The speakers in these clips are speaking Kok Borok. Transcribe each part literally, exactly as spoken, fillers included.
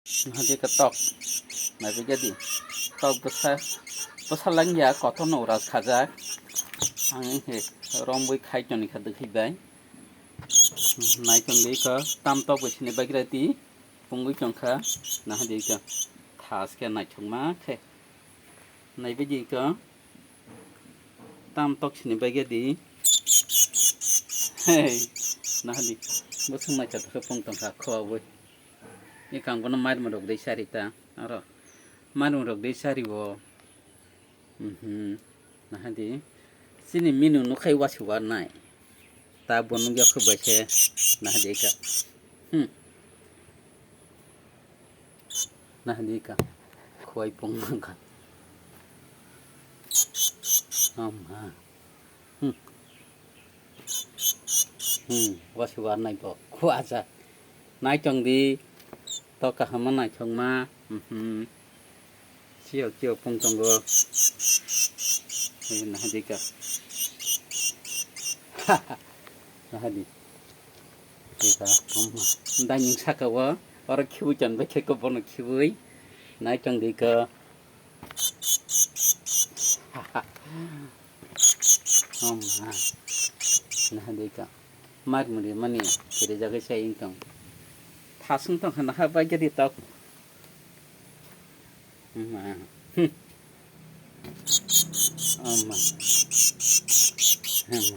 Hadi ka tok. Nabi gadi. Tok bwsa, bwsa langya kotor no uras khajak. Ang he rombui khai toni kha dwkhai bai. Nai tong di ka tam tok bwsini bagra di. Pungui tong kha. Nahadi ka. Thas khe naithokma khe. Nai bidi ka. Tam tok sini bagra di. Hey. Nahadi. Bwswng mai kha thok pung tong kha khwa bui. Ni kang bono mairum rok dei sari ta, aro mairum rok dei sari o. Mhm. Nahadi. Sini minu nukhai wasi warnai. Ta bo nugya khe bai khe nahadi ka. Hmm. Nahadi ka. Khwai pung mangkha. Ama. Hmm. Hmm, wasi warnai bo. Khu aja. Nai tong di. To kaham ma naithokma. Mhm. Chiyo chiyo pung tongo. Eh, nahadi ka. Nahadi. Tika, hmm. Dining saka o. Oro khiwi chan bai khe ko bono khiwi. Nai tong di ka. Oh ma. Nahadi ka. Mar muri mani kiri jaga sai tong. Thasung tong khana ha bai jadi tok. Ma. Hmm. Oh ma. Hmm.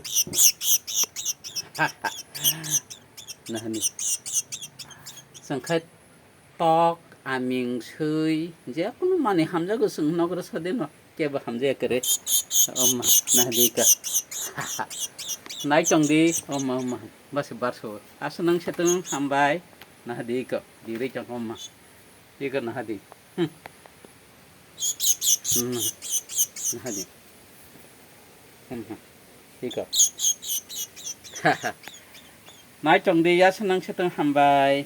Nahadi. Sangkhat. Tok, aming, swi, je kunu mani hamjago chwng nogra sodino kebo hamjaya kare. Oma, nahadi ka. Nai tong di, oma, oma, basi barso. Asa nang setong hambai, nahadi ka. Diri tong oma. Ika nahadi. Hmm. Hmm. Nahadi. Hmm. Ika. Nai tong di, asa nang setong hambai.